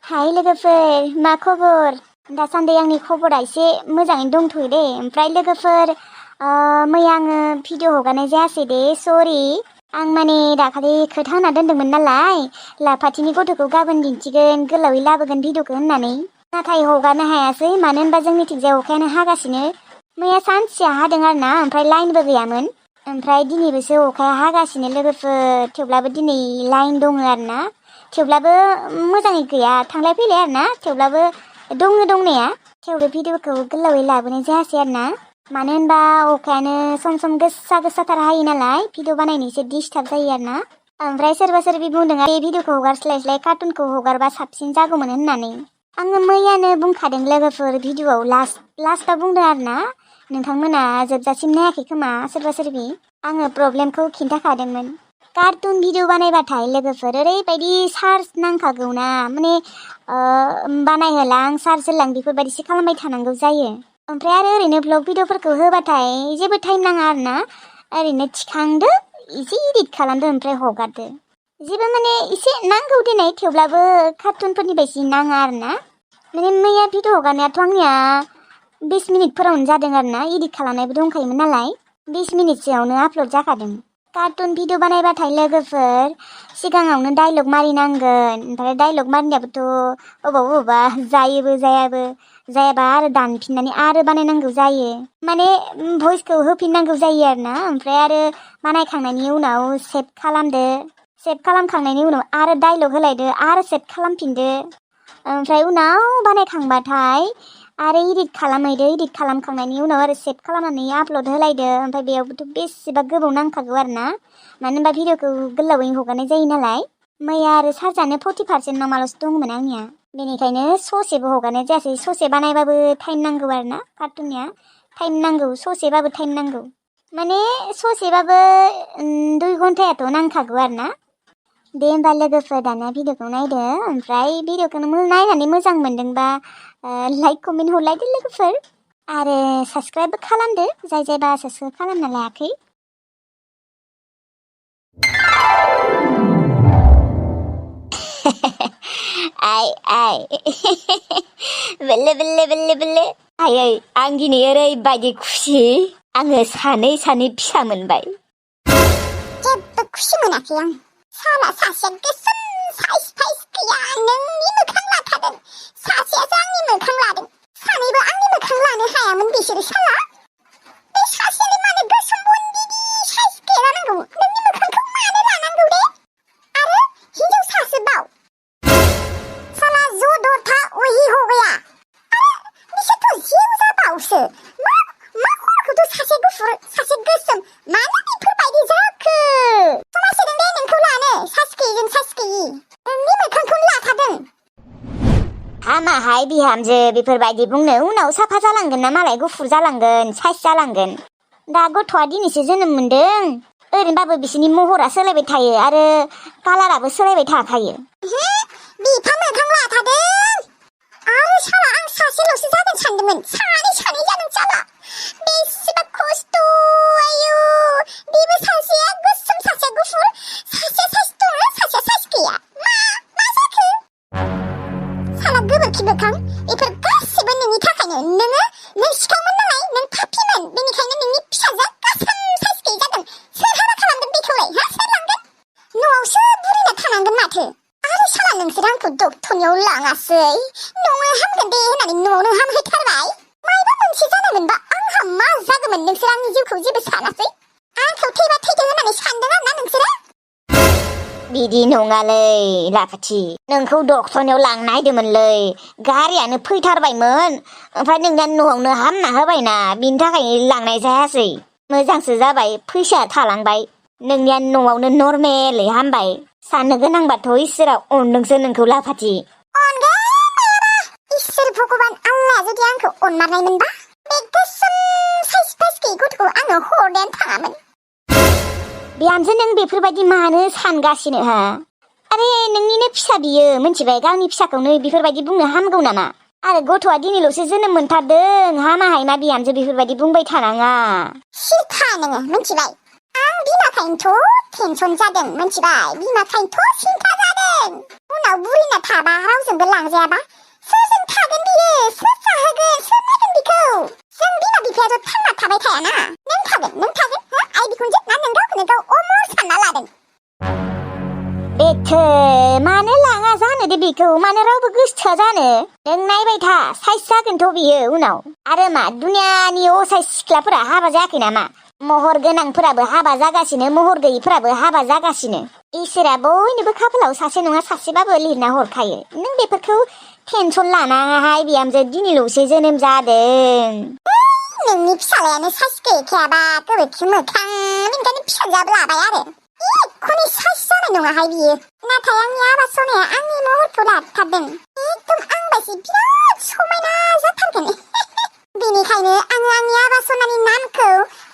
हाय लोगोफोर, मा खबर? दासान्दि आंनि खबरा एसे मोजाङैनो दंथ'यो दे। ओमफ्राय लोगोफोर, मैया आङो भिडिअ हगारनाय जायासै दे, सरि। आं माने दाखालि खोथा होना दोन्दोंमोन नालाय, लाफाथिनि गथ'खौ गाबोन दिन्थिगोन, गोलावै लाबोगोन भिडिअखौ होननानै। नाथाय हगारनो हायासै, मानो होनबा जोंनिथिंजाय अखायानो हागासिनो। मैया सानसेया हादों आरोना, ओमफ्राय लाइनबो गैयामोन। ओमफ्राय दिनैबोसो अखाया हागासिनो लोगोफोर, थेवब्लाबो दिनै लाइन दङ आरोना। थेवब्लाबो मोजाङै गैया, थांलाय फैलाय आरोना, थेवब्लाबो दङ दंनाया। थेवबो भिडिअखौ गोलावै लाबोनाय जायासै आरोना, मानो होनबा अखायानो सम सम गोसाथार हायो नालाय, भिडिअ बानायनो एसे डिस्टार्ब जायो आरोना। ओमफ्राय सोरबा सोरबि बुंदों बे भिडिअखौ हगारस्लायस्लाय कार्टुनखौ हगारबा साबसिन जागौमोन होननानै। आङो मैयानो बुंखादों लोगोफोर, भिडिअआव लास्टाव बुंदों आरोना। नोंथांमोना जोबजासिम नायाखै खोमा सोरबा सोरबि। आङो प्रब्लेमखौ खिन्थाखादोंमोन। कार्टुन भिडिअ बानायबाथाय लोगोफोर ओरैबायदि चार्ज नांखागौना, माने बानायहोलां चार्ज होलां बेफोरबायदिसो खालामबाय थानांगौ जायो। ओमफ्राय आरो ओरैनो भ्लग भिडिअफोरखौ होबाथाय जेबो टाइम नाङा आरोना, ओरैनो थिखांदो, एसे इडिट खालामदो, ओमफ्राय हगारदो। जेबो माने एसे नांगौ दिनै, थेवब्लाबो कार्टुनफोरनि बायदि नाङा आरोना। माने मैया भिडिअ हगारनायाथ' आंनिया 20 मिनिटफोरावनो जादों आरोना, इडिट खालामनायबो दंखायोमोन नालाय, 20 मिनिटसोआवनो आपल'ड जाखादों। कार्टुन भिडिअ बानायबाथाय लोगोफोर सिगाङावनो डायलग मारिनांगोन, ओमफ्राय डायलग मारिनायाबोथ' अबावबा जायोबो जायाबा आरो दानफिननानै आरो बानायनांगौ जायो। माने भइसखौ होफिननांगौ जायो आरोना। ओमफ्राय आरो बानायखांनायनि उनाव सेभ खालामदो, सेभ खालामखांनायनि उनाव आरो डायलग होलायदो, आरो सेभ खालामफिनदो। ओमफ्राय उनाव बानायखांबाथाय आरो इडिट खालामहैदो, इडिट खालामखांनायनि उनाव आरो सेभ खालामनानै आपल'ड होलायदो। ओमफ्राय बेयावबोथ' बेसेबा गोबाव नांखागौ आरोना, मानो होनबा भिडिअखौ गोलावै हगारनाय जायो नालाय। मैया आरो चार्जआनो 40% नामाल'सो दंमोन आंनिया, बेनिखायनो ससेबो हगारनाय जायासै। ससे बानायबाबो टाइम नांगौ आरोना, कार्टुननिया टाइम नांगौ, ससेबाबो टाइम नांगौ। माने ससेबाबो 2 घन्टायाथ' नांखागौ आरोना। दे होमबा लोगोफोर, दाना भिडिअखौ नायदो। ओमफ्राय भिडिअखौ नायनानै मोजां मोनदोंबा लाइक कमेन्ट हरलायदो लोगोफोर, आरो साबस्क्राइबबो खालामदो जायबा साबस्क्राइब खालामना लायाखै। आइ बेले आयै, आं दिनै ओरैबायदि खुसि, आङो सानै फिसा मोनबाय। जेबो खुसि मोनाखै आं। साला सासेया गोसोम साइस गैया, नोंनि मोखां लाखादों। सासेयासो आंनि मोखां लादों, सानैबो आंनि मोखां लानो हायामोन बिसोरो। साला बे सासेयालाय मानो गोसोम बन्दिनि साइस गैया जानांगौ? नोंनि मोखांखौ मानो लानांगौ दे? आरो हिनजावसासो बाव, साला जदथा वही हो गया। आरो बिसोरथ' जेव जाबावसो। मा खरखौथ' सासे गुफुर सासे गोसोम, मानो बेफोरबायदि जाखो? समायसोदों दे नोंखौ लानो, साइस गैयिजों साइस गैयि। नोंनि मोखांखौनो लाखादों। हामाहाय बिहामजो बेफोरबायदि बुंनो, उनाव साफा जालांगोन ना मालाय, गुफुर जालांगोन, साइस जालांगोन। दा गथ'आ दिनैसो जोनोम मोनदों, ओरैनोबाबो बिसोरनि महरा सोलायबाय थायो आरो कालाराबो सोलायबाय थाखायो। बिफा मोखां लाथादों। आरो साला आं सासेल'सो जागोन सानदोंमोन, सानै जादों साला। बेसेबा खस्थ', आयु। बेबो सासेया गोसोम सासेया गुफुर, सासेया साइस दङ सासेया साइस गैया। मा जाखो? साला गोबोरखि मोखां, बेफोर गासिबो नोंनि थाखायनो। नों सिखावमोन नालाय, नों पापिमोन, बेनिखायनो नोंनि फिसाजोआ गोसोम साइस गैयि जादों। सोर हाबा खालामदों बेखौलाय? सोर लांगोन? न'आवसो बुरैना थानांगोन माथो। आरो साला नोंसोर आंखौ डक्टरनियाव लाङासै, न'आवनो हामगोन दे होननानै न'आवनो हामहैथारबाय। मायबा मोनसे जानाय मोनबा आंहा मा जागौमोन? नोंसोर आंनि जिउखौ जेबो सानासै, आंखौ थैबा थैथों होननानै सानदों आरोना नोंसोरो। बिदि नङालै लाफाथि, नोंखौ डक्टरनियाव लांनो नायदोंमोनलै, गारियानो फैथारबायमोन, ओमफ्राय नोंना न'आवनो हामना होबायना, बिनि थाखायनो लांनाय जायासै। मोजांसो जाबाय, फैसाया थालांबाय, नोंनिया न'आवनो नर्मेलै हामबाय। साननो गोनांबाथ' इसोरा अनदोंसो नोंखौ लाफाथि। इसोर भगबान आल्लाया जुदि आंखौ अनमारनायमोनबा, बे गोसोम साइस गैयि गथ'खौ आङो हरनायानो थाङामोन। बिहामजो, नों बेफोरबायदि मानो सानगासिनो हा? आरे नोंनिनो फिसा बियो, मिथिबाय? गावनि फिसाखौनो बेफोरबायदि बुंनो हामगौ नामा? आरो गथ'आ दिनैल'सो जोनोम मोनथारदों, हामाहाय मा बिहामजो बेफोरबायदि बुंबाय थानाङा। सिथा नोङो, मिथिबाय? आं आं बिमाखायनोथ' टेनसन जादों मिथिबाय बिमाखायनोथ' सिन्था जादों उनाव बुरिना थाबा रावजोंबो लांजायाबा सोरजों थागोन बियो सोर जाहोगोन सोर नायगोन बिखौ जों बिमा बिफायाथ' थांना थाबाय थायाना नों थागोन हा आइ बिखुनजो ना नों गावखौनो गाव अमर सानना लादों बेथो मानो लाङा जानो दे बेखौ मानो रावबो गोसोथोआ जानो नों नायबाय था साइस जागोनथ' बियो उनाव आरो मा दुनियानि असाइस सिख्लाफोरा हाबा जायाखै नामा महर गोनांफोराबो हाबा जागासिनो महर गैयिफोराबो हाबा जागासिनो इसोरा बयनिबो खाफालाव सासे नङा सासेबाबो लिरना हरखायो नों बेफोरखौ टेनसन लानाङाहाय बिहामजो दिनैल'सो जोनोम जादों नोंनि फिसालायानो साइस गैखायाबा गोबोरखि मोखां बेनिखायनो फिसाजोआबो लाबाय आरो एख'नि साइस जानाय नङाहाय बियो नाथाय आंनि आबा सनाया आंनि महरखौ लाथारदों एकदम आं बायदि बिराद समायना जाथारगोन बेनिखायनो आङो आंनि आबा सनानि नामखौ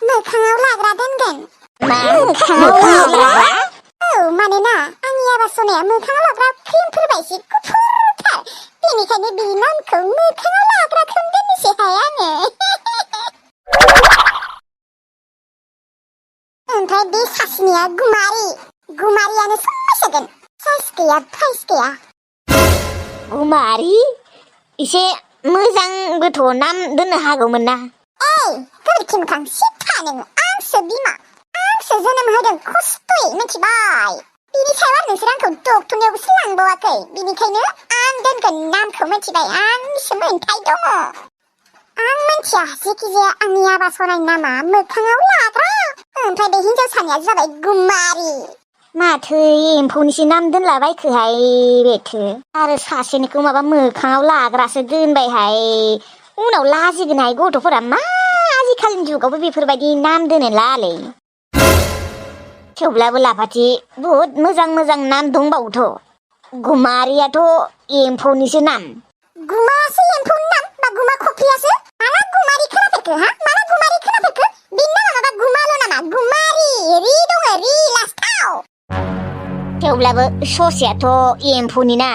मोखाङाव लाग्रा दोनगोन मोखाङाव लाग्रा औ मानोना आंनि आबा सनाया मोखाङाव लाग्रा क्रिमफोर बायदि गुफुरथार बेनिखायनो बे नामखौ मोखाङाव लाग्राखौनो दोननोसैहाय आङो ओमफ्राय बे सासेनिया गुमारियानो समायसागोन साइस गैया प्राइस गैया गुमारि एसे मोजांबोथ' नाम दोननो हागौमोन ना गोबोरखि मोखां सिथा नों आंसो बिमा आंसो जोनोम होदों खस्थ'यै मिथिबाय बिनि सायाव आरो नोंसोर आंखौ डक्टरनियावबोसो लांबावाखै बिनिखायनो आं दोनगोन नामखौ मिथिबाय आंनिसो मोन्थाय दङ आं मिथिया जेखिजाया आंनि आबा सनानि नामा मोखाङाव लाग्रा ओमफ्राय बे हिनजावसानिया जाबाय गुमारि माथो एम्फौनिसो नाम दोनलाबायखोहाय बेथो आरो सासेनिखौ माबा मोखाङाव लाग्रासो दोनबायहाय उनाव लाजिगोनहाय गथ'फोरा मा आजिखालिनि जुगावबो बेफोरबायदि नाम दोनो लालै थेवब्लाबो लाफाथि बुहुद मोजां नाम दंबावोथ' गुमारियाथ' एम्फौनिसो नाम गुमायासो एम्फौनि नाम बा गुमा खफ्रियासो माला गुमारि खोनाफेरखो माला गुमारि खोनाफेरखो बिनि नामा माबा गुमाल' नामा गुमारि रि दङ रि लास्टाव थेवब्लाबो ससेयाथ' एम्फौनि ना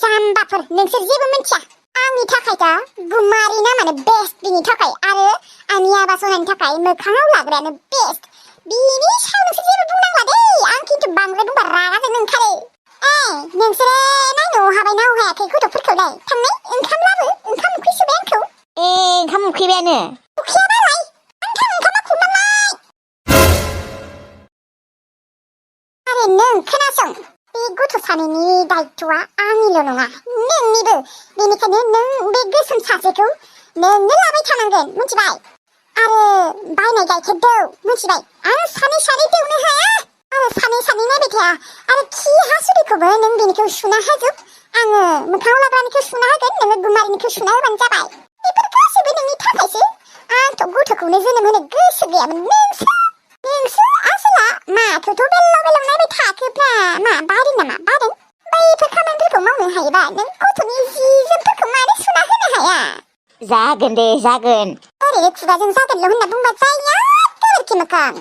जाम्बाफोर नोंसोर जेबो मिथिया आंनि थाखायथ' गुमारि नामानो बेस्ट बिनि थाखाय आरो आंनि आबा सनानि थाखाय मोखाङाव लाग्रायानो बेस्ट बिनि सायाव नोंसोर जेबो बुंनांला दै आं खिन्थु बांद्राय बुंबा रागा जोंनो ओंखारो नोंसोरो नायनो हाबाय ना हायाखै गथ'फोरखौलाय थांनाय ओंखाम लाबो ओंखाम उखै सोबाय आंखौ ओंखाम उखैबायानो उखैयाबालाय आंथा ओंखामा खुरनांलाय आरे नों खोनासं बे गथ' सानैनि दायित्वआ आंनिल' नङा नोंनिबो बेनिखायनो नों बे गोसोम सासेखौ नोंनो लाबाय थानांगोन मिथिबाय आरो बायनाय गाइखेर दौ मिथिबाय आं सानै दौनो हाया आरो सानै नायबाय थाया आरो खि हासुदैखौबो नों बेनिखौ सुना होजोब आङो मोखाङाव लाग्रानिखौ सुना होगोन नोङो गुमारिनिखौ सुना होबानो जाबाय बेफोर गासैबो नोंनि थाखायसो आंथ' गथ'खौनो जोनोम होनो गोसो गैयामोन नोंसो आसोला माथोथ' बेलाव नायबाय थाखोब्रा मा बादों नामा बादों बैफोर खामानिफोरखौ मावनो हायोबा नों गथ'नि जि जोमफोरखौ मानो सुना होनो हाया जागोन दे जागोन ओरैनो खुगाजों जागोनल' होनना बुंबा जाया गोबोरखि मोखां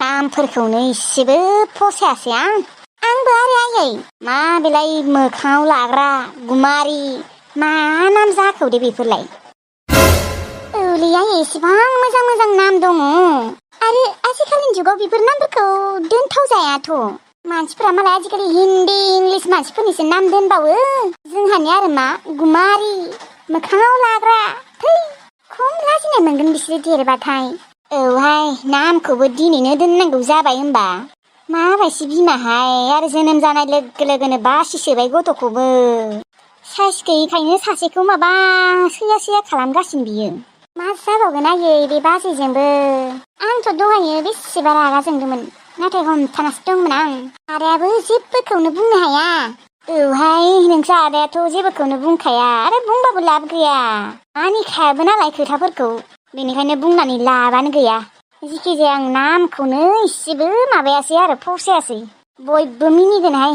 नामफोरखौनो इसेबो फसायासै आंबो आरो आयै मा बेलाय मोखाङाव लाग्रा गुमारि मा नाम जाखौ दे बेफोरलाय औलै आयै एसेबां मोजां नाम दङ आरो आजिखालिनि जुगाव बेफोर नामफोरखौ दोनथाव जायाथ' मानसिफोरा मालाय आजिखालि हिन्दी इंलिस मानसिफोरनिसो नाम दोनबावो जोंहानि आरो मा गुमारि मोखाङाव लाग्रा थै खम लाजिनाय मोनगोन बिसोरो देरबाथाय औहाय नामखौबो दिनैनो दोननांगौ जाबाय होनबा माबायसि बिमाहाय आरो जोनोम जानाय लोगोनो बासिसोबाय गथ'खौबो साइस गैयिखायनो सासेखौ माबा सैया खालामगासिनो बियो मा जाबावगोन आयै बे बाजैजोंबो आंथ' दहायो बेसेबा रागा जोंदोंमोन नाथाय हमथानासो दंमोन आं आदायाबो जेबोखौनो बुंनो हाया औहाय नोंसोर आदायाथ' जेबोखौनो बुंखाया आरो बुंबाबो लाब गैया मानिखायाबो नालाय खोथाफोरखौ बेनिखायनो बुंनानै लाबानो गैया जिखिजाया आं नामखौनो इसेबो माबायासै आरो फसायासै बयबो मिनिगोनहाय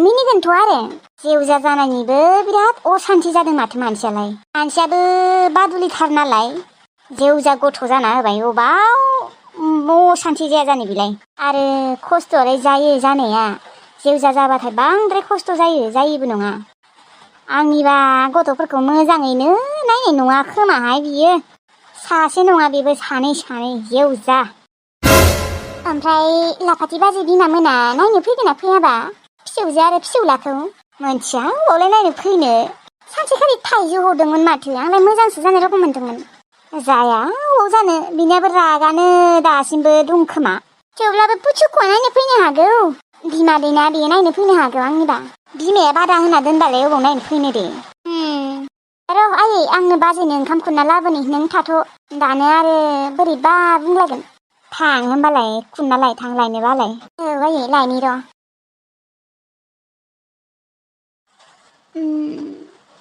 मिनिगोनथ' आरो जेवजा जानायनिबो बिराद असान्थि जादों माथो मानसियाबो बादुलिथार नालाय जेवजा गथ' जाना होबाय अबाव असान्थि जाया जानो बिलाय आरो खस्थ'आलाय जायो जानाया जेवजा जाबाथाय बांद्राय खस्थ' जायोबो नङा आंनिबा गथ'फोरखौ मोजाङैनो नायनाय नङा खोमाहाय बियो सासे नङा बेबो सानै जेवजा। ओमफ्राय लाफाथि बाजै बिमा मोना नायनो फैगोन ना फैयाबा फिसौजो आरो फिसौलाखौ? मोनथिया अबावलाय नायनो फैनो। सानसेखालि थाइजौ हरदोंमोन माथो आंलाय मोजांसो जानाय रखम मोनदोंमोन। जाया अबाव जानो बिनियाबो रागानो दासिमबो दं खोमा। थेवब्लाबो पुचुखौआ नायनो फैनो हागौ। बिमा दैना बेयो नायनो फैनो हागौ आंनिबा। बिमाया बादा होना दोनबालाय अबाव नायनो फैनो दे। र' आयै आंनो बाजैनो ओंखाम खुरना लाबोनि नों थाथ'। दानो आरो बोरैबा बुंलायगोन। थां होमबालाय खुरना लायथां लायनोबालाय। औ आयै लायनि र'।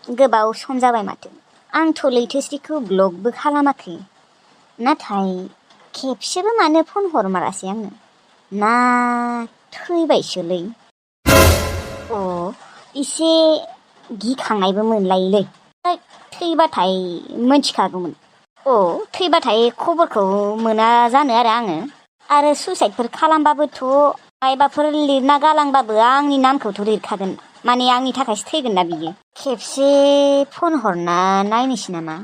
गोबाव सम जाबाय माथो आंथ' लैथोस्रिखौ ब्लकबो खालामाखै। नाथाय खेबसेबो मानो फन हरमारासै आंनो? ना थैबायसोलै? एसे गिखांनायबो मोनलायोलै। थैबाथाय मोनथिखागौमोन। थैबाथाय खबरखौ मोना जानो आङो। आरो सुइसाइडफोर खालामबाबोथ' मायबाफोर लिरना गालांबाबो आंनि नामखौथ' लिरखागोन। माने आंनि थाखायसो थैगोन ना बियो। खेबसे फन हरना नायनोसै नामा?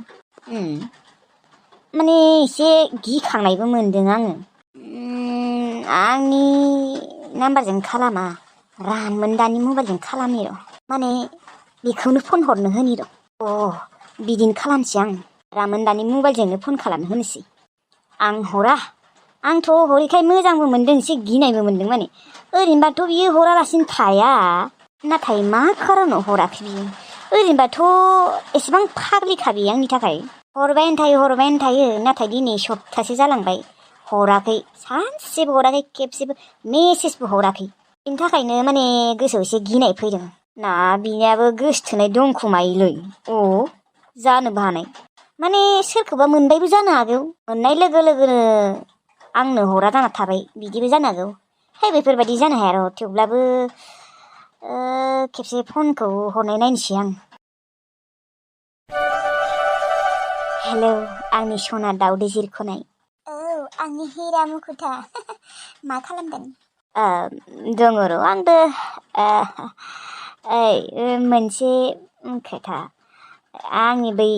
माने एसे गिखांनायबो मोनदों आङो। आंनि नाम्बारजों खालामा, रामोनदानि मबाइलजों खालामनि र'। माने बेखौनो फन हरनो होनि र'। बिदिनो खालामसै आं। रामोनदानि मबाइलजोंनो फन खालामनो होनोसै। आं हरा। आंथ' हरैखाय मोजांबो मोनदों एसे गिनायबो मोनदों माने। ओरैनोबाथ' बियो हरालासिनो थाया। नाथाय मा खारनाव हराखै बियो? ओरैनोबाथ' एसेबां फाग्लिखा बियो आंनि थाखाय। हरबायानो थायो नाथाय दिनै सप्तासे जालांबाय हराखै। सानसेबो हराखै, खेबसेबो मेसेजबो हराखै। बेनि थाखायनो माने गोसोआव एसे गिनाय फैदों। ना बिनियाबो गोसथोनाय दंखोमायोलै। जानोबो हानाय। माने सोरखौबा मोनबायबो जानो हागौ। मोननाय लोगो लोगोनो आंनो हरा जाना थाबाय बिदिबो जानो हागौ। बेफोरबायदि जानो हाया र'। थेवब्लाबो खेबसे फनखौ हरनाय नायनोसै आं। हेलौ आंनि सना दाउदै जिरख'नाय। आंनि हिरा मुखुथा। मा खालामदों? दङ र' आंबो। मोनसे खोथा। आंनि बै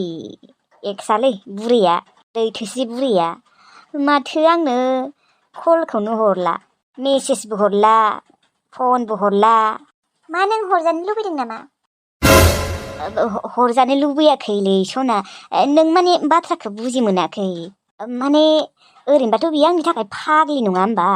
एक्सआलै बुरैया, लैथोस्रि बुरैया माथो आंनो कलखौनो हरला, मेसेजबो हरला, फनबो हरला। मा नों हरजानो लुबैदों नामा? हरजानो लुबैयाखैलै सना। नों माने बाथ्राखौ बुजि मोनाखै। माने ओरैनोबाथ' बियो आंनि थाखाय फाग्लि नङा होमबा?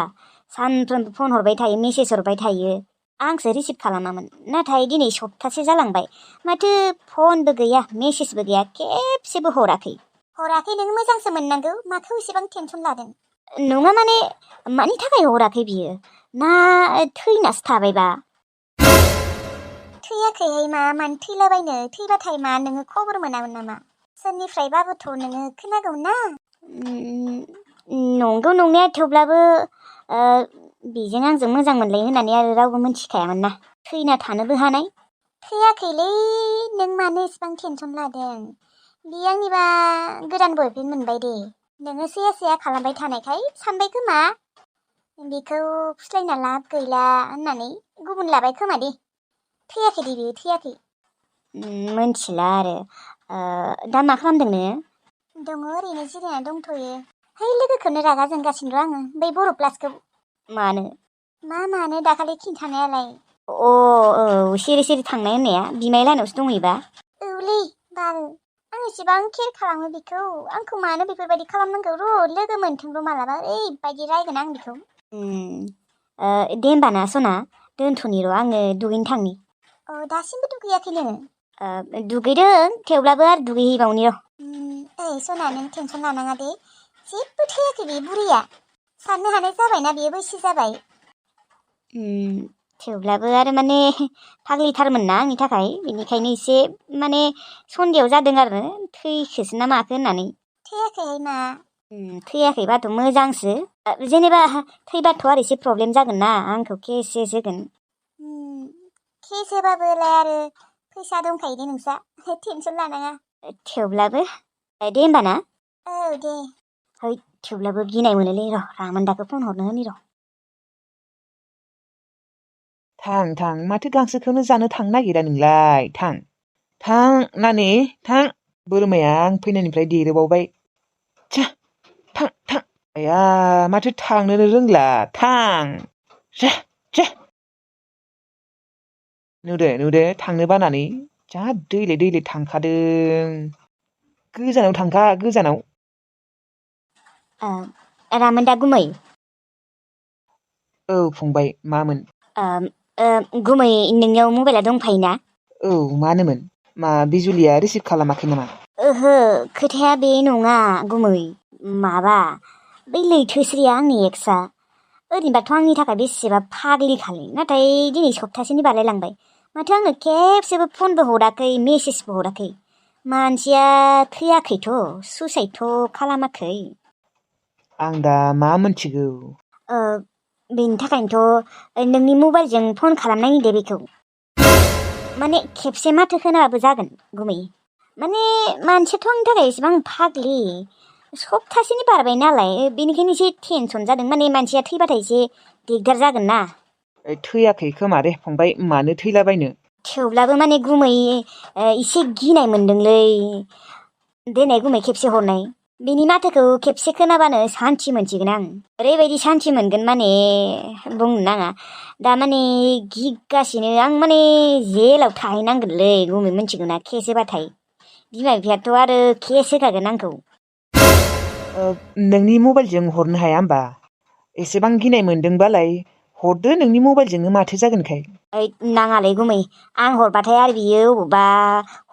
सानफ्रोमबो फन हरबाय थायो, मेसेज हरबाय थायो। आंसो रिसिभ खालामामोन। नाथाय दिनै सप्तासे जालांबाय माथो फनबो गैया, मेसेजबो गैया, खेबसेबो हराखै। हराखै नों मोजांसो मोननांगौ। माखौ एसेबां टेनसन लादों? नङा माने मानि थाखाय हराखै बियो? ना थैनासो थाबायबा? थैयाखैहाय मानो थैलाबायनो? थैबाथाय मा नोङो खबर मोनामोन नामा? सोरनिफ्रायबाबोथ' नोङो खोनागौमोन ना। नंगौ नंनाया, थेवब्लाबो बेजों आंजों मोजां मोनलायो होननानै आरो रावबो मिथिखायामोन ना। थैना थानोबो हानाय। थैयाखैलै नों मानो एसेबां टेनसन लादों? बियो आंनिबा गोदान बयफ्रेन्ड मोनबाय दे। नोङो सेया खालामबाय थानायखाय सानबाय खोमा बेखौ फुस्लायना लाब गैला होननानै गुबुन लाबाय खोमा दे। थैयाखै दे बियो, थैयाखै। मोनथिला आरो। दा मा खालामदों नोङो? दङ ओरैनो जिरायना दंथ'यो। लोगोखौनो रागा जोंगासिनो र' आङो, बै बर' प्लासखौ। मानो? मानो दाखालि खिन्थानायालाय? सिरि सिरि थांनाय होननाया बिमाय लानावसो दंहैबा? औलै बाल, आं एसेबां केयार खालामो बेखौ। आंखौ मानो बेफोरबायदि खालामनांगौ? र' लोगो मोनथों र' मालाबा ओरैबायदि रायगोन आं बेखौ। दे होमबा ना सना, दोनथ'नि र', आङो दुगैनो थांनि। दासिमबो दुगैयाखै नोङो? दुगैदों, थेवब्लाबो आरो दुगैहैबावनि र'। सना नों टेनसन लानाङा दे। जेबो थैयाखै बे बुरैया। साननो हानाय जाबायना, बेयो बैसो जाबाय। थेवब्लाबो आरो माने फाग्लिथारमोन ना आंनि थाखाय। बेनिखायनो एसे माने सन्देह जादों आरो थैखोसो ना माखो होननानै। थैयाखैहाय मा? थैयाखैबाथ' मोजांसो। जेनेबा थैबाथ' आरो एसे प्रब्लेम जागोन ना, आंखौ केस होगोन। केस होबाबोलाय आरो फैसा दंखायो दे नोंस्रा, टेनसन लानाङा। थेवब्लाबो दे होमबा ना? दे। थेवब्लाबो गिनाय मोनोलै। र' रामोनदाखौ फन हरनो होनि र'। थां माथो गांसोखौनो जानो थांनो नागिरा नोंलाय? थां नानि थां। बोरमाया आं फैनायनिफ्राय देरबावबाय। आया माथो थांनोनो रोंला थां जा जा नुदो थांनो बानानै जा दैले थांखादों गोजानाव थांखा गोजानाव रामोनदा गुमै औ फंबाय मामोन गुमै नोंनियाव मबाइला दंफायोना औ मानोमोन मा बिजुलिया रिसिभ खालामाखै नामा ओहो खोथाया बे नङा गुमै माबा बै लैथोस्रिया आंनि एक्सआ ओरैनोबाथ' आंनि थाखाय बेसेबा फाग्लिखालै नाथाय दिनै सप्तासेनि बारलायलांबाय माथो आंनो खेबसेबो फनबो हराखै मेसेजबो हराखै मानसिया थैयाखैथ' सुइसाइडथ' खालामाखै आं दा मा मोनथिगौ बेनि थाखायनोथ' नोंनि मबाइलजों फन खालामनायनि दे बेखौ माने खेबसे माथो खोनाबाबो जागोन गुमै माने मानसियाथ' आंनि थाखाय एसेबां फाग्लि सप्तासेनि बारबाय नालाय बेनिखायनो एसे टेनसन जादों माने मानसिया थैबाथाय एसे दिगदार जागोन ना थैयाखै खोमा दे फंबाय मानो थैलाबायनो थेवब्लाबो माने गुमै एसे गिनाय मोनदोंलै देनाय गुमै खेबसे हरनाय बिनि माथोखौ खेबसे खोनाबानो सान्थि मोनसिगोन आं ओरैबायदि सान्थि मोनगोन माने बुंनो नाङा दा माने गिगासिनो आं माने जेलाव थाहैनांगोनलै गुमै मोनथिगौ ना केस होबाथाय बिमा बिफायाथ' आरो केस होखागोन आंखौ नोंनि मबाइलजों हरनो हाया होमबा एसेबां गिनाय मोनदोंबालाय हरदो नोंनि मबाइलजोंनो माथो जागोनखाय ओइ नाङालै गुमै आं हरबाथाय आरो बियो अबावबा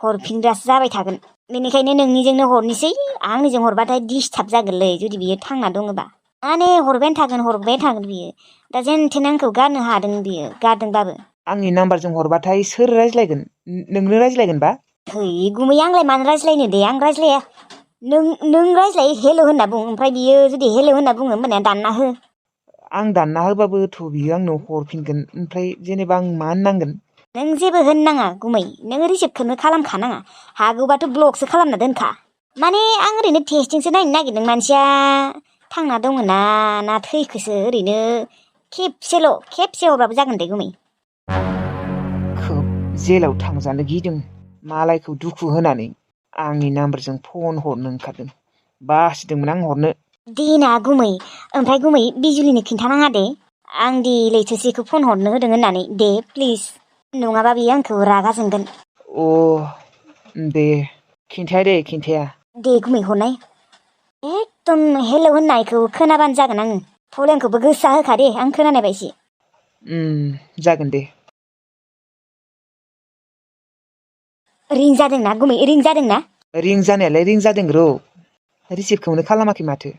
हरफिनग्रासो जाबाय थागोन बेनिखायनो नोंनिजोंनो हरनोसै आंनिजों हरबाथाय डिस्टार्ब जागोनलै जुदि बियो थांना दङबा माने हरबायानो थागोन बियो दा जेन थेन आंखौ गारनो हादों बियो गारदोंबाबो आंनि नाम्बारजों हरबाथाय सोर रायज्लायगोन नोंनो रायज्लायगोनबा है गुमै आंलाय मानो रायज्लायनो दे आं रायज्लाया नों रायज्लाय हेल' होनना बुं ओमफ्राय बियो जुदि हेल' होनना बुङो होमबानिया दानना हो आं दानना होबाबोथ' बियो आंनो हरफिनगोन ओमफ्राय जेनेबा आं मा होननांगोन नों जेबो होननाङा गुमै नों रिसिभखौनो खालामखानाङा हागौबाथ' ब्लकसो खालामना दोनखा माने आं ओरैनो टेस्टिंसो नायनो नागिरदों मानसिया थांना दङ ना थैखोसो ओरैनो खेबसे हरबाबो जागोन दे गुमै खोब जेलाव थांजानो गिदों मालायखौ दुखु होनानै आंनि नाम्बारजों फन हरनो ओंखारदों बासिदोंमोन आं हरनो देना गुमै ओमफ्राय गुमै बिजुलिनो खिन्थानाङा दे आं दि लैथोस्रिखौ फन हरनो होदों होननानै दे प्लिज नङाबा बियो आंखौ रागा जोंगोन दे खिन्थाया दे गुमै हरनाय एकदम हेल' होननायखौ खोनाबानो जागोन आङो भलिउमखौबो गोसा होखा दे आं खोनानाय बायदि जागोन दे रिं जादोंना गुमै रिं जादोंना रिं जानायालाय रिं जादों र' रिसिभखौनो खालामाखै माथो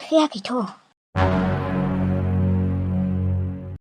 थैयाखैथ'